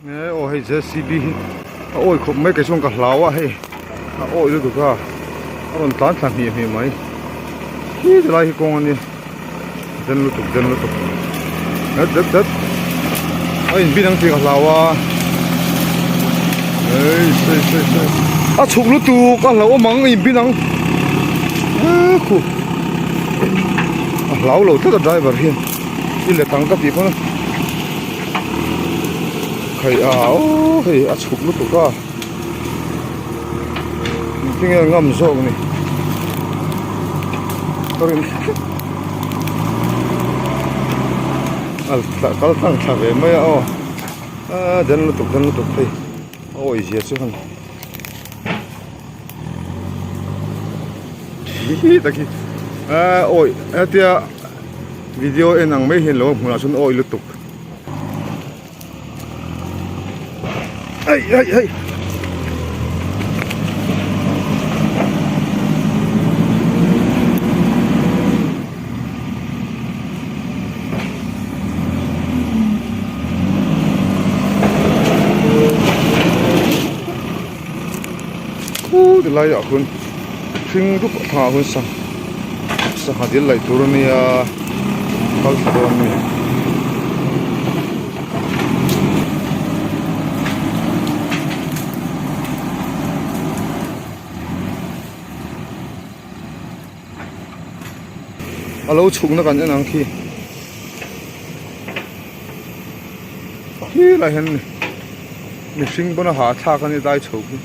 E aw hei JCB hi a awi khawp mai kei chuan ka hlau a hei a awi lutuk a a rawn tlan thla hnih hnih mai khi ti lai hi kawng a nia den lutuk den lutuk dat dat dat a inbin ang tih ka hlau a ei sei sei sei a chhuk lutuk a hlauhawm ang a inbin ang e khu a hlau lo tlat a driver hian i let ang ka tih pawn a. Khai a aw hei a chhuk lutuk a engtin nge ngam zawk ni ka rin a kal tlang thla ve mai a aw a den lutuk den lutuk hei a awih zia chu han hi tak hi a awih hetia video en ang mai hian lo hmunah chuan awih lutuk. Ai ai ai. Khu ti lai ah khuan hring dup a thlangah khuan sangha sangha dil laih tur a nia kal thla dawn a ni. A lo chhukna kan en ang khi khi lai hian mihring pawn a hahthlak a ni dai chho khi.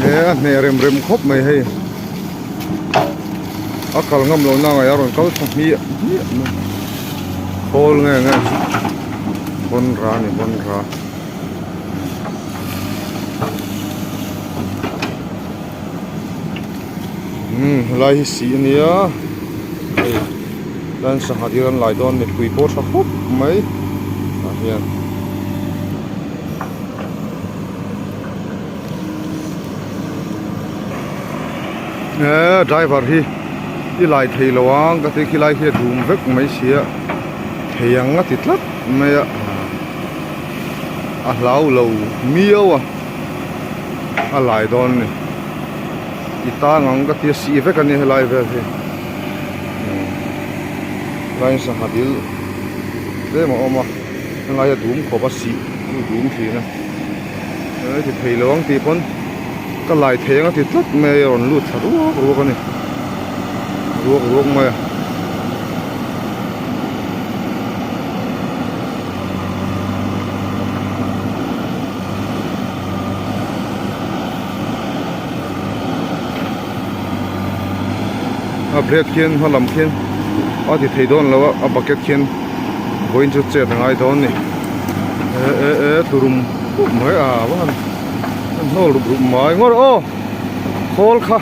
He a hneh rem rem khawp mai hei a kal ngam loh na ngaih a rawn kal thla hmiah hmiah mai khawl nge nge bawn ra a ni bawn ra. Umm helai hi sih a nia hei chuan sangha dil an lai dawn mipui pawh tha khawp mai tah hian. Eee driver hi i lai thei lo ang ka ti khilai khi a dum vek mai sia thei ang a ti tlat mai a a hlau lo miau a a lai dawn a ni i tang ang ka tia sih vek a nia helai vel hi line sangha dil. tlem a awm a helai a dum khawp a sih chu a dum thin a he ti thei lo ang tih pawn ka lai thei ang a ti tlat mai a rawn lut thla ruak ruak a ni ruak ruak mai a. A brake khian hma lam khian a ti thei dawn lo a a bucket khian vawiin chu chet a ngai dawn a ni e e e tlu rum rup mai a va han hnawl rup rup mai ngawt aw khawl kha.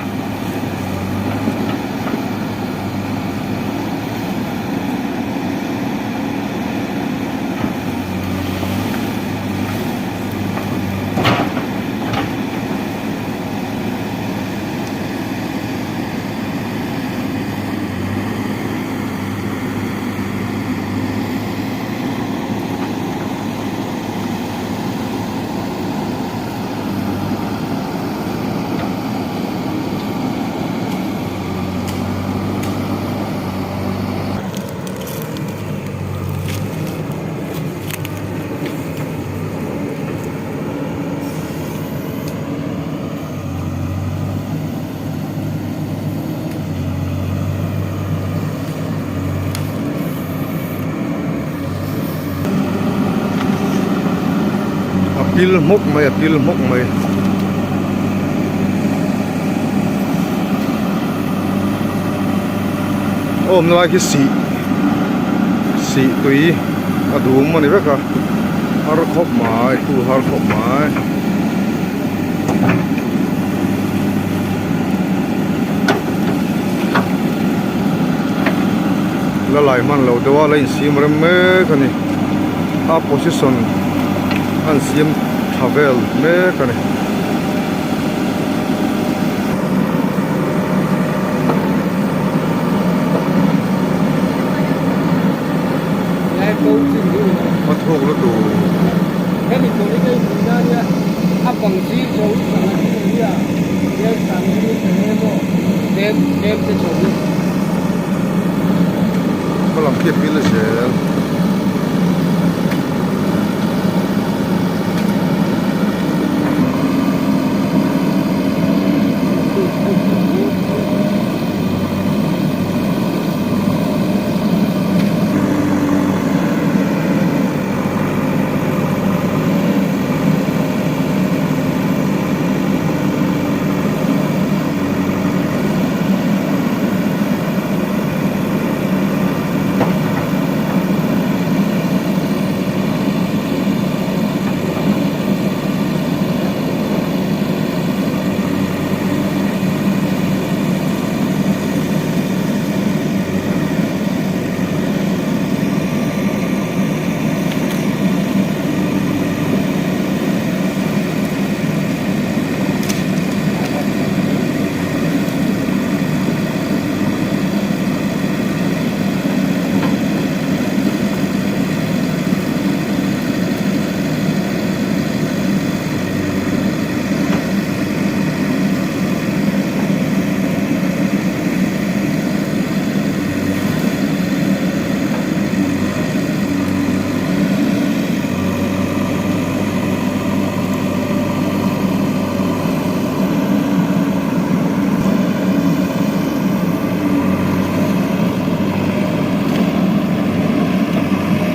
A pil hmawk mai a pil hmawk mai. A awmna lai khi sih sih tui a dum a ni vek a har khawp mai thu har khawp mai. La lai hman lo deuh a la insiam rem mek a ni a position a insiam tha vel mek a ni. A thuk lutuk. Hmalam khi a pil zel.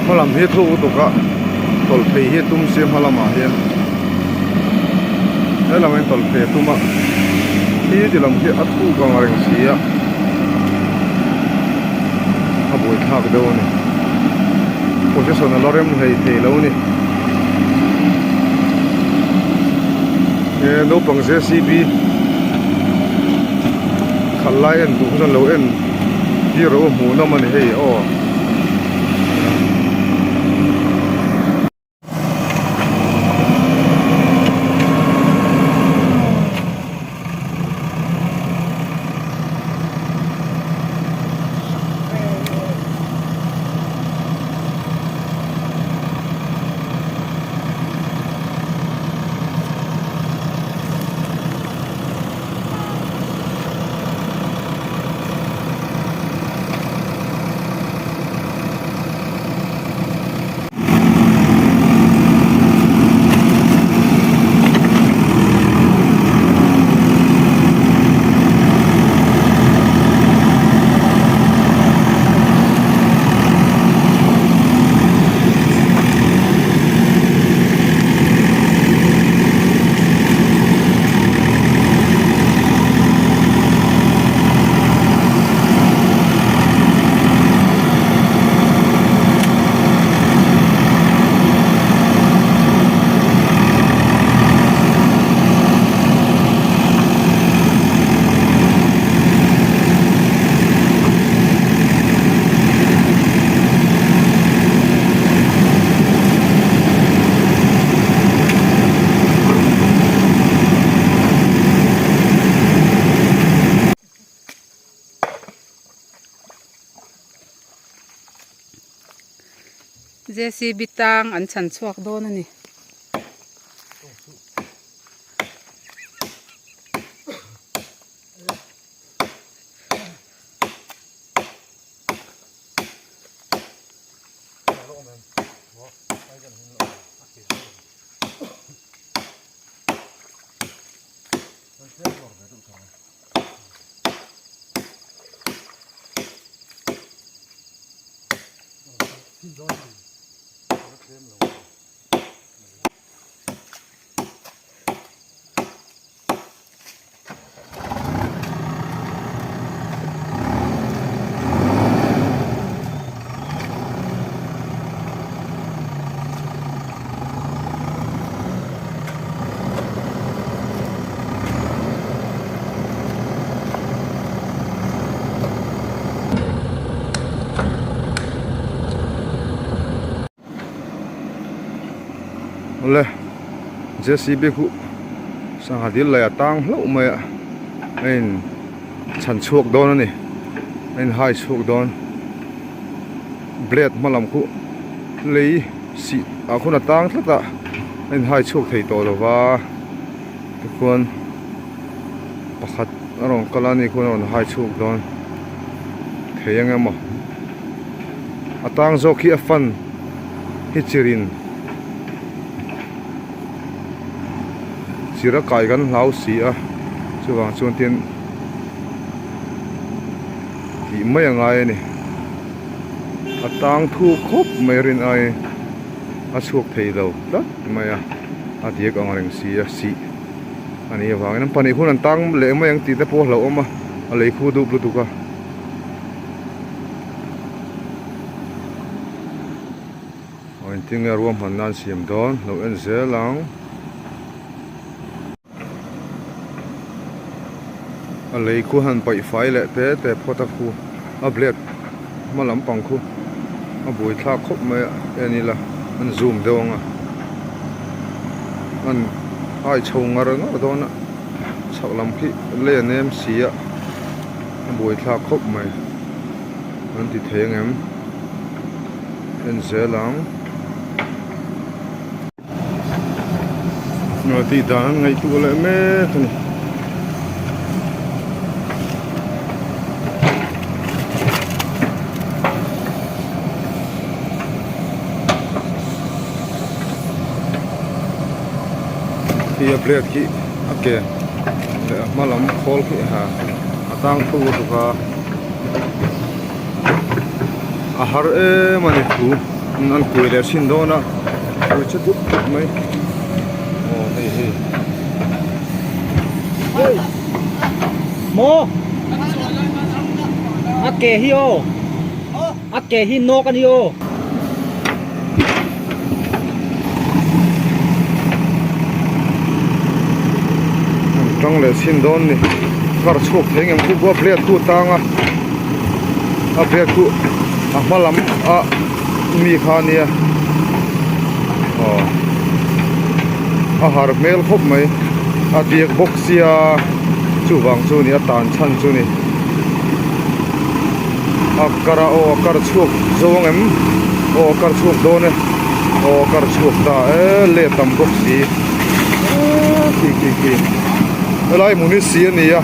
Hmalam hi thuk lutuk a tawlh phei hi a tum sia hma lamah hian helam hian tawlh phei a tum a khi ti lam khi a thuk ang reng si a a buaithlak deuh a ni position a la rem hlei thei lo a ni he naupang J C B khalh lai en duh chuan lo en tir rawh u hmuhnawm a ni hei aw. JCB tang an chhan chhuak dawn a ni. Awle JCB khu sangha dil leh a tang hlauh mai a a in chhan chhuak dawn a ni a in hai chhuak dawn blade hma lam khu lei sih ah khuan a tang tlat a a in hai chhuak thei tawh lo va tikhuan pakhat a rawn kal a ni khuan a rawn hai chhuak dawn thei ang emaw a tang zawk hi a fan hi chirin chir a kai kan hlau si a chuvang chuan tin tih mai a ngai a ni a tang thu khawp mai rin ai a chhuak thei lo tlat mai a a diak ang reng si a sih a nih avangin an pahnih hun an tang leh mai ang tih te pawh a hlauhawm a a lei khu dup lutuk a. Aw engtin nge ruahman nan siam dawn lo en zel ang. A lei khu han paih fai leh te te phawt a khu a blade hma lampang khu a buai thlak khawp mai a en ila an zoom deuh ang a an hai chho ngar ngar dawn a chhak lam khi lei a nem si a a buai thlak khawp mai an ti thei ang em en zel ang. Tih dan an ngaihtuah leh mek a ni. Khi a blade khi a ke leh a hma lam khawl khi ha a tang tho lutuk a a har em a ni thu an kuai leh thin dawn a kuai che dup dup mai aw hei hi. Maw a ke hi aw a ke hi nawk a ni aw. An tang leh chhin dawn ni kar chhuak thei ngem khu a blade khu tang a a blade khu a hma lam a mi kha ania aw a har hmel khawp mai a diak bawk sia chuvang chu ni a tan chhan chu ni. A kar a aw a kar chhuak zo ang em aw a kar chhuak dawn e aw a kar chhuak ta e let tam bawk si eee khi khi khi helai hmun hi si a ni a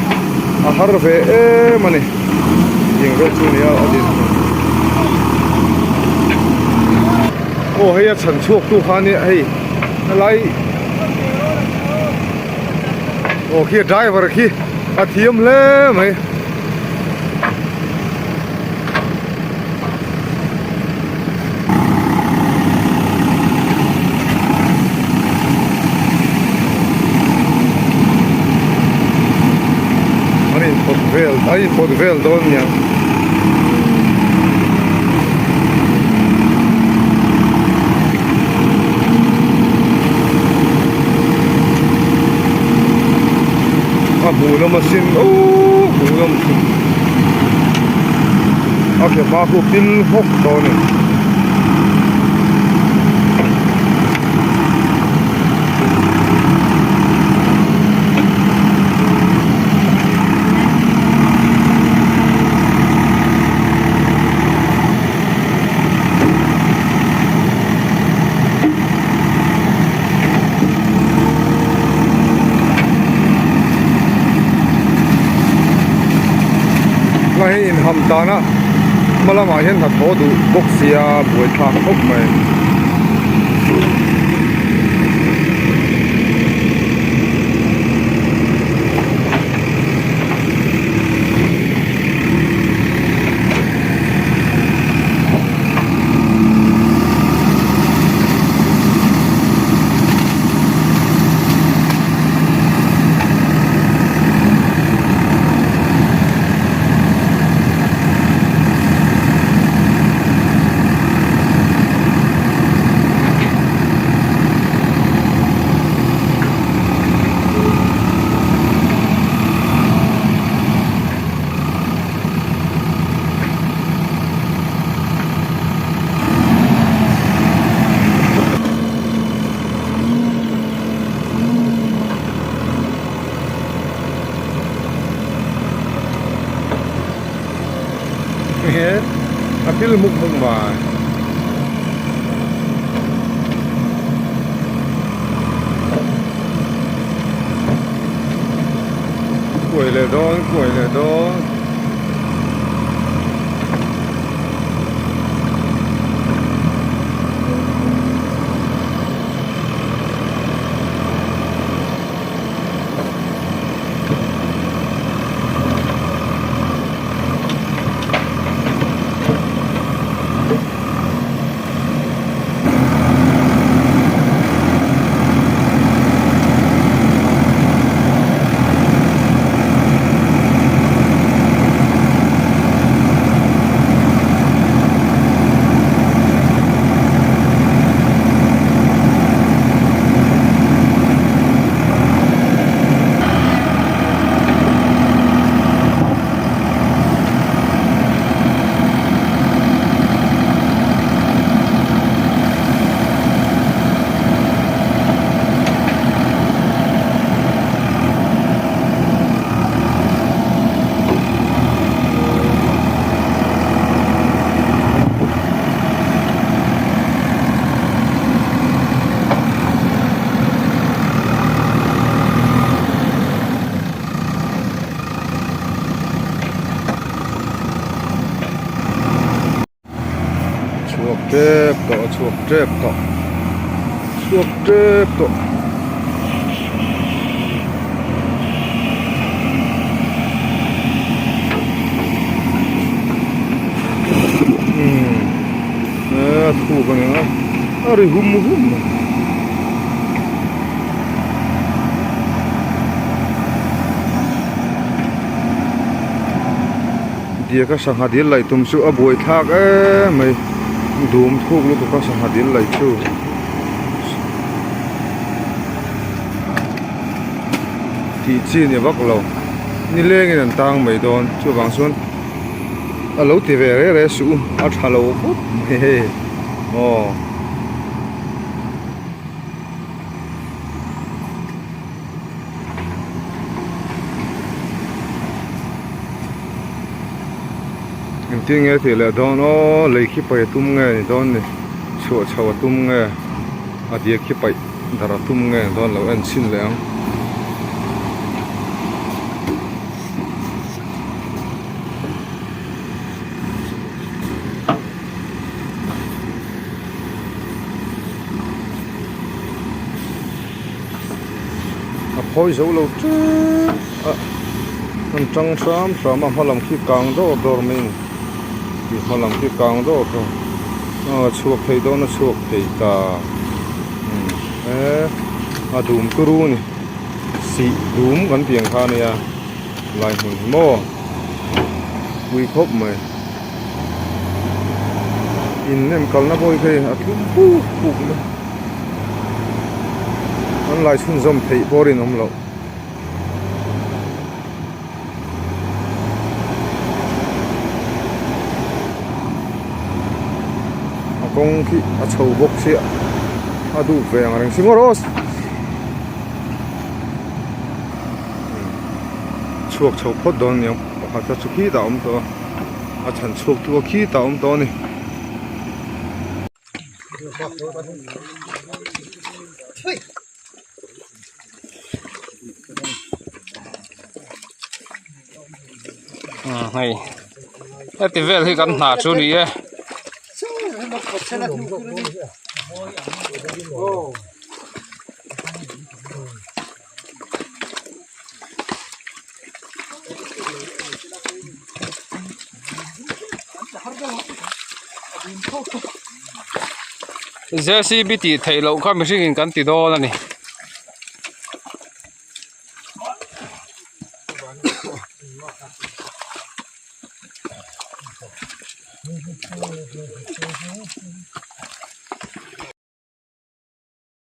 a har ve em a ni tiang vel chu a ni a a din hmun aw hei a chhan chhuak tu kha ania hei helai aw khi a driver khi a thiam hle mai. An inpawt vel an inpawt vel dawn nia. A hmuhnawm asin aww hmuhnawm thin a ke hma khu pil hawk dawn a ni. tan a hma lamah hian hnathawh duh bawk sia buaithlak khawp mai. A pil hmuk hmuk mai. Kuai leh dawn kuai leh dawn. Chhuak tep tawh a chhuak tep tawh chhuak tep tawh. Umm a thuk a ni a a ri hum hum mai. Diaka sangha dil laih tum chu a buai thlak em mai dum thuk lutuk a sangha dil laih chu. Tih chi ni vak lo nilengin an tang mai dawn chuvang chuan a lo ti ve reh reh suh u a tha lo khawp mai hei aw. Engtin nge tih leh dawn aw lei khi paih a tum nge ni dawn ni chhuah chho a tum nge a diak khi paih darh a tum nge ni dawn lo en chhin leh ang. A phawi zo lo tep a an tang hram hram a hma lam khi kang dawr dawr mai a ni tih hma lam khi kang dawr dawr a chhuak thei dawn a chhuak thei ta umm e a dum turu a ni sih dum kan tih ang kha a nia lai hmun hi maw pui khawp mai in nem kalna pawh hi hei a tlum puk puk mai. An lai chhunzawm theih pawh rinawm loh. A kawng khi a chho bawk sia a duh ve ang reng si ngawt aw. Chhuak chho phawt dawn aniang pakhat kha chu khitah a awm tawh a a chhan chhuak tu a khitah a awm tawh a ni. Hei. Heti vel hi kan hna chu ni e. J_c_b tih theih loh kha mihring in kan ti dawn a ni.